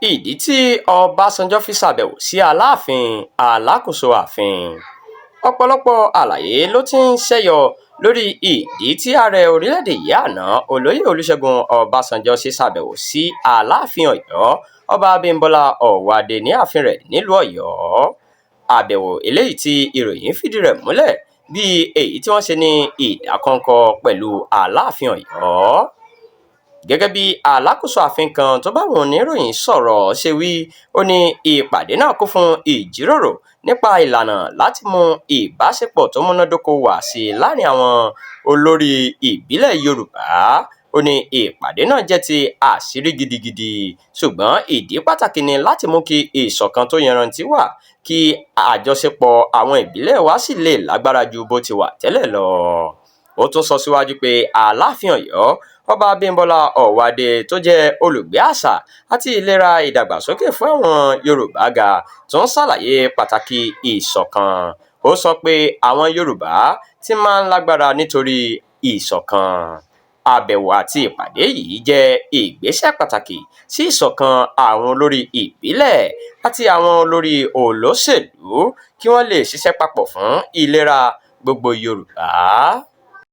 Ìdí tí Ọbásanjọ́ fi ṣàbẹ̀wò sí Aláàfin Alákòóso ààfin. Ọ̀pọ̀lọpọ̀ àlàyé ló ti ń ṣẹ́yọ lórí ìdí tí ààrẹ orílẹ̀-èdè yìí àná Olóyè Olúṣẹ́gun Ọbásanjọ́ ṣe ṣàbẹ̀wò sí Aláàfin Ọ̀yọ́, Ọba Abímbọ́lá Ọwọ́adé, ní ààfin rẹ̀ nílùú Ọ̀yọ́. Àbẹ̀wò eléyìí tí ìròyìn fìdí rẹ̀ múlẹ̀ bí èyí tí wọ́n ṣe ní ìdákọ́ńkọ́ pẹ̀lú Aláàfin Ọ̀yọ́. Gẹ́gẹ́ bí alákòóso ààfin kan tó bá àwọn oníròyìn sọ̀rọ̀ ṣe wí, ó ní ìpàdé náà kún fún ìjíròrò nípa ìlànà láti mú ìbáṣepọ̀ tó múnádóko wà sí i láàárín àwọn olórí ìbílẹ̀ Yorùbá. Ó ní ìpàdé náà jẹ́ ti àṣírí gidigidi, ṣùgbọ́n ìdí pàtàkì ni láti mú kí ìṣọ̀kan tó yanrantí wà, kí àjọṣepọ̀ àwọn ìbílẹ̀ wa sì lè lágbára ju bó ti wà tẹ́lẹ̀ lọ. Ó tún sọ síwájú pé Aláàfin Ọ̀yọ́, Ọba Abímbọ́lá Ọwọ́adé, tó jẹ́ olùgbé àṣà àti ìlera ìdàgbàsókè fún àwọn Yorùbá ga, tún ṣàlàyé pàtàkì ìṣọ̀kan. Ó sọ pé àwọn Yorùbá ti máa ń lágbára nítorí ìṣọ̀kan. Àbẹ̀wò àti ìpàdé yìí jẹ́ ìgbésẹ̀ pàtàkì sí ìṣọ̀kan àwọn olórí ìbílẹ̀ àti àwọn olórí olóṣèlú kí wọ́n lè ṣiṣẹ́ papọ̀ fún ìlera gbogbo Yorùbá.